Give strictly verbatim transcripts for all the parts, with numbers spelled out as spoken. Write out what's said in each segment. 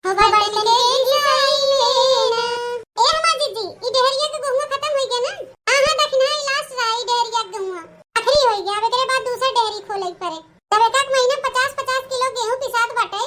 हो बर्तन के घिसाई में ना। ए हमार जीजी, ई डेहरिया के गहुआ खतम होइ गया ना? हाँ, हाँ, दखिनहा, ई last रहा, ई डेहरिया के गहुआ। आखिरी होइ गया, अब एकरे बाद दूसर डेहरी खोले के पड़े। तब एक एक महीना पचास पचास किलो गेहूं पिसात बाटे,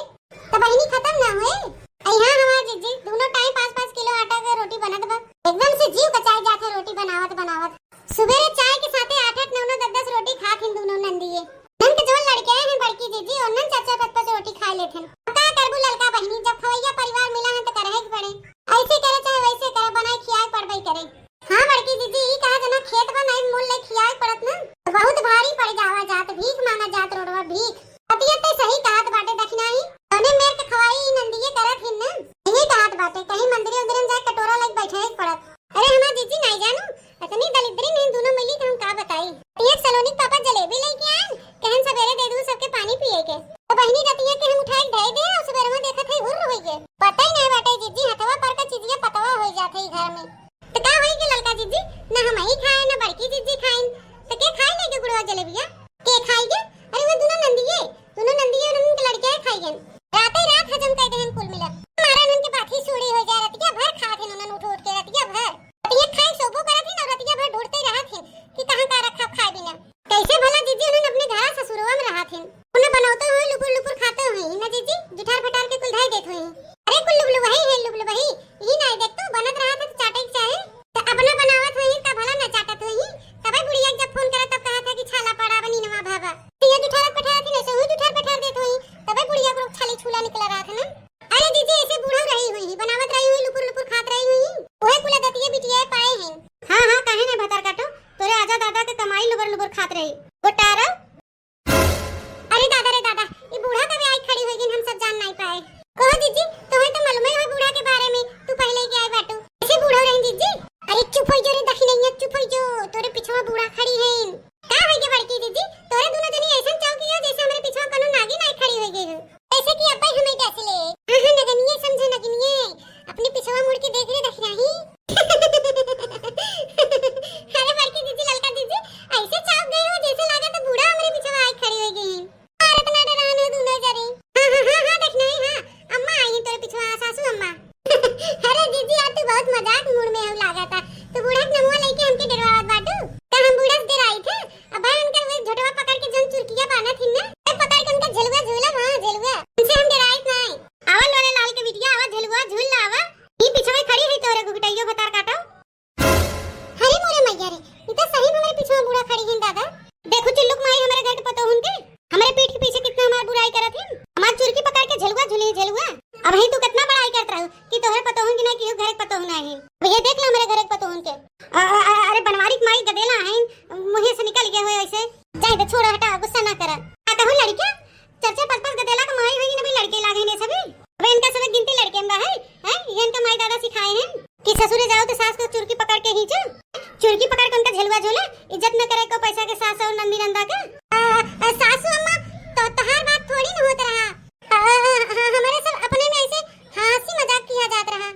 तब बहिनी खतम ना होए। अई हाँ, हमार जीजी, दूनो time पाँच पाँच किलो आटा के रोटी बनत बा। एकदम से जीव कचाई जात है रोटी बनावत बनावत। सुबेरे चाय के साथे आठ आठ नौ नौ दस दस रोटी खात हिन दूनो नंदिये। नन के जवन लड़के हैं बड़की जीजी, ओनन चार चार पाँच पाँच रोटी खा लेत हन। अब का करबू ललका बहिनी, जब खवैया परिवार मिला है तो करहे के पड़े। ऐसे करे चाहे वैसे करे, बनाए खियाए पड़बे करे। हाँ बड़की जीजी, ई कहा जना खेत बा, नहीं मोल ले खियाए पड़त ना, तो बहुत भारी पड़ जावा जात, भीख मांगा जात रोडवा भीख। पतिया ते सही कहत बाटे दखिनहा, तने मेर के खवाई ई नंदिये करत हिन ना। यही कहत बाटे, कहीं मंदिरे उंदिरे में जाए कटोरा लेके बैठे के पड़त। अरे हमार जीजी, नाई जानू, इतनी दलिद्री नहीं दूनो मिली कि हम का बताई। एक सलोनी के पापा जलेबी लेके आए, कहन सबेरे दे दू सबके पानी पिए के। तो बहिनी रतिया के हम उठाए के धए दे और सबेरे में देखत है हुर्र होइ गए। पता ही नहीं बाटे जीजी, हथवा पर का चीजिया पतवा होइ जात है ई घर में। तो का होई के ललका जीजी, ना हम ही खाए ना बड़की जीजी खाइन, तो के खाए लेके गुड़वा जलेबिया? के खाई के? अरे वो दूनो नंदिये, दूनो नंदिये उनन के लड़के खाई गन। राते रात हजम कर देहन कुल मिला। हमारा उनन के बात ही सूड़ी हो जाए, रतिया भर खात हैं उनन उठ उठ के, रतिया भर। रतिया खाए सोबो करत हैं और रतिया भर ढूंढते रहत हैं कि कहाँ का रखा खाए बिना। कैसे भला जीजी उनन अपने घर ससुरवा में रहत हैं? उन्हें बनौते हुए लुपुर लुपुर खाते हुए ना जीजी, जुठार फटार के कुल धर देत हुए। अरे कुल लुबलु वही है, लुबलु वही। यही ना देख तू बनत रहा था तो चाटे के चाहे। तो अपना बनावत हुई का भला ना चाटत हुई। तबे बुढ़िया जब फोन करे तब कहा था कि छाला पड़ा बनी नवा भाभा। तो ये जुठार पठार थी ना, से हुई जुठार पठार देत हुई। तबे बुढ़िया को छाली छूला निकला रहा था ना। अरे जीजी ऐसे बूढ़ा रही हुई, बनावत रही हुई, लुपुर लुपुर खात रही हुई। वह कुल दतिये बिटिया पाए हैं। हाँ, हाँ, काहे ना भतार काटो। तोरे आजा दादा के कमाई लुबर लुबर खात रही। गोटारा। अरे दादा रे दादा, ई बूढ़ा कबे आई खड़ी होई गइन, हम सब जान नाई पाए। कहो जीजी, तोहे तो मालूम है बूढ़ा के बारे में, तू पहले ही आए बाटू। ऐसे बूढ़ा रही जीजी। अरे चुप होई जो रे दखिनैया, चुप होई जो, तोरे पिछवा बूढ़ा खड़ी है। का होई के बड़की जीजी, तोरे दोनों जनी ऐसन चौकी हो जैसे हमरे पिछवा कोनो नागिन आई खड़ी होई गई हो। ऐसे कि अब्बा हमें कैसे ले? हाँ, हाँ, नगनिये समझे नगनिये, अपने पिछवा मुड़ के देख रे दखिनही। अरे बड़की जीजी, ललका जीजी, ऐसे चौंक गए हो जैसे लगा तो बूढ़ा हमरे पीछे आके खड़ी हो गई। अरे इतना डरान हो दूनो जरे। हाँ, हाँ, हाँ, हाँ, देखना है, हाँ, अम्मा आई है तोरे पीछे, सासू अम्मा। अरे जीजी, आज तू बहुत मजाक मूड में हो लागा था। तू बूढ़ा के नमुआ लेके हमके डरवावत बाटू। का हम बूढ़ा से डराई थे? अब भाई उनका वो झोटवा पकड़ के जौन चुरकिया बांधा थी ना, ए पकड़ के उनका झेलुआ झूला, हाँ, झेलुआ। उनसे हम डराई नहीं। आवा लोले लाल के बिटिया, आवा झेलुआ झूल ला, आवा। ई पिछवे खड़ी है तोरे गुगटैयो भतार काटो। अरे मोरे मैया रे, ई तो सही में हमरे पीछे में बूढ़ा खड़ी हिन दादा। देखो चुल्लुक माई हमरे घर के पतोहुन के, हमरे पीठ के पीछे कितना हमार बुराई करत हिन। हमार चुरकी पकड़ के झेलुआ झूली झेलुआ। अब ही तू कितना बड़ाई करत रहू कि तोहरे पतोहुन के ना कि घर के पतोहु ना है। अब ये देख लो हमरे घर के पतोहुन के। अ, अ, अ, अरे बनवारी के माई गदेला है, मुँहे से निकल गए हुए ऐसे। जाए दे, छोड़ो, हटा, गुस्सा ना करा। आ कहूँ लड़किया, चार चार पाँच पाँच गदेला के माई होई ना भाई, लड़के लागे ने सभी। अब इनका सब गिनती लड़के में बा है, हैं? ये इनका माई दादा सिखाए हैं कि ससुरे जाओ तो सास को चुरकी पकड़ के खींचो, चुरकी पकड़ के उनका झेलुआ झूले, इज्जत न करे को पैसा के सास और नंदी नंदा का। आ, आ, सासू अम्मा, तो तोहार बात थोड़ी न होत रहा। आ, आ, आ, हमारे सब अपने में ऐसे हंसी मजाक किया जात रहा।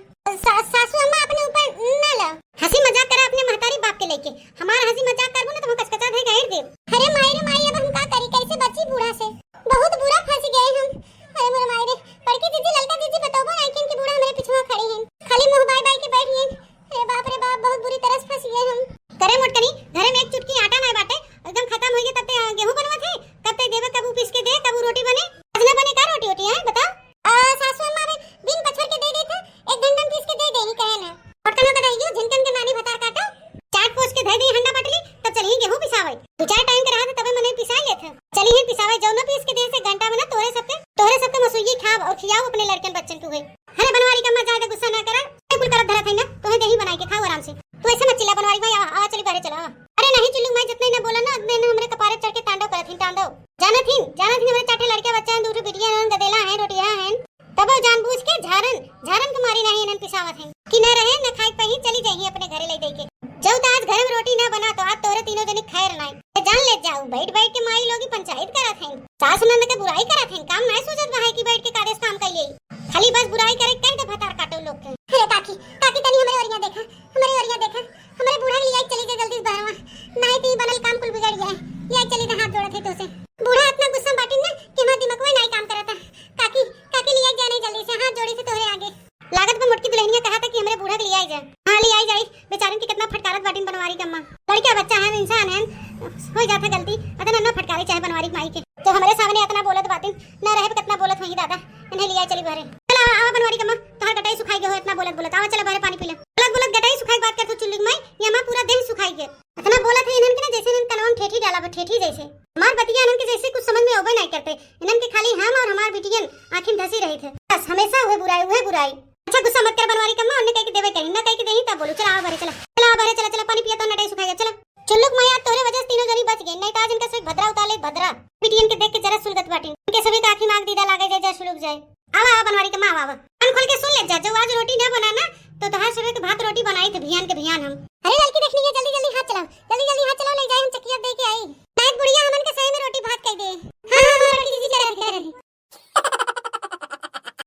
सा-, सासू अम्मा अपने ऊपर न लो। हंसी मजाक करा अपने महतारी बाप के लेके, हमार हंसी मजाक करबो ना तो हम कचकचा धई गहिर देब। अरे माई रे माई, अब हम का करी, कैसे बची बूढ़ा से? बहुत बुरा फंस गए हम। अरे मोर माई रे, बड़की जीजी, ललका जीजी बतौबो नहीं कि इनकी बूढ़ा हमारे पिछुआ खड़ी हैं, खाली मुंह बाय बाय के बैठ गई। अरे बाप रे बाप, बहुत बुरी तरह से फंस गए हम। करे मोटकनी, घरे में एक चुटकी आटा ना बाटे, एकदम खत्म हो गए, तब ते गेहूं बनवा थे, कब ते देवे, कब उ पीस के दे, कब उ रोटी बने। आज ना बने का रोटी वोटी है, बताओ? आ, सासू अम्मा अबे बिन पछोर के दे देत है, एक डंडम पीस के दे दे ही कहे ना। पटकना का दहियो, झिनकन के नानी भतार काटो। चाट पोस के धई दी हंडा बटली, तब चली गेहूं पिसावे। दो चार टाइम के रहा तो तबे मने पिसा लेत है। चली ही पिसावे, जो न पीस के दे से घंटा में ना तोहरे सबके, तोहरे सबके मसुइये खाब और खियाओ अपने लड़कन बच्चन के हुए। अरे बनवारी का मत ज्यादा गुस्सा ना करा, ये कुल करत धरत है ना, तोहे देही बनाई के खाओ आराम से। तू ऐसे मत चिल्ला बनवारी माई, आवा, आवा चली बाहरे चला, आवा। अरे नहीं चुल्लू माई, जितना ही ना बोला ना, उतने ना हमरे कपारे चढ़ के तांडव करत हिन, तांडव। जानत हिन, जानत हिन हमरे चार ठे लड़के बच्चा हैं, दो ठे बिटिया हैं, गदेला हैं, रोटिया हैं। तब वो जानबूझ के झारन, झारन के मारी नहीं इन्हन पिसावत हैं कि न रहे, न खाए पाई, चली जाइए अपने घरे ले जाइके। जब तो आज घर में रोटी ना बना तो आज तोरे तीनों जनी खैर नाई। तो जान ले जाऊ, बैठ बैठ के माई लोग ही पंचायत करत हैं, सास ननद के बुराई करत हैं, काम नाई सूझत बा है कि बैठ के कादेश काम कर ले। खाली बस बुराई करे कह दे भतार काटो लोग के। अरे काकी, काकी तनी हमरे ओरिया देखा, हमरे ओरिया देखा, हमरे बूढ़ा के लियाई चली जा जल्दी से बहरवा, नाई तो ई बनल काम कुल बिगड़ जाए। लियाई चली ना, हाथ जोड़त है तोसे। बूढ़ा इतना गुस्सा में बाटिन ना कि हमार दिमगवा नाई काम करता। काकी, काकी लियाई जाने जल्दी से हाथ जोड़ी से तोहरे आगे। लागत बा मोटकी दुल्हनिया कहा था कि हमरे बूढ़ा के लियाई जाए। हाँ, लियाई जाई। बेचारिन के कितना फटकारत बाटिन बनवारी के अम्मा। लड़का बच्चा है, इंसान है, हो जाता गलती, अतना न फटकारी चाहे बनवारी के माई के। तो हमरे सामने इतना बोलत बाटिन, न रहे कितना बोलत होई दादा। इन्हें लियाई चली बहरे। चला आवा, आवा बनवारी के अम्मा, तोहार गटाई सुखाई गयो हो इतना बोलत बोलत। आवा चला बहरे पानी पी ले। बोलत बोलत गटाई सुखाई के बात कर तू चुल्लू के माई, ये अम्मा पूरा देह सुखाई गए। इतना बोलत है इन्हन के ना जैसे इन्हन कनवा में ठेठी डाला बा, ठेठी जैसे। हमार बतिया इन्हन के जैसे कुछ समझ में अवबे नहीं करते। इन्हन के खाली हम और हमार बिटियन आँखिन धसी रही थे। बस हमेशा वह बुराई, वह बुराई। अच्छा गुस्सा मत कर बनवारी के अम्मा, उन्हें कह के देवे कहीं, ना कह के देही तब बोलू। चला आवा बहरे चला, चला आवा बहरे चला, चला पानी पिया तो नटाई सुखाई गया, चला। चुल्लू के माई, आज तोहरे वजह से तीनों जनी बच गए, नहीं तो आज इनका से भद्रा उतार ले भद्रा। बिटियन के देख के जरा सुलगत बाटिन, इनके सभी का आँखी मांग दीदा लागे जाए, जा सुलग जाए। आवा आवा बनवारी के अम्मा, आवा आवा। कान खोल के सुन ले जा, जो आज रोटी ना बना ना तो तोहार सभी के भात रोटी बनाई थे भियान के भियान हम। अरे लड़की देखनी है, जल्दी जल्दी हाथ चलाओ।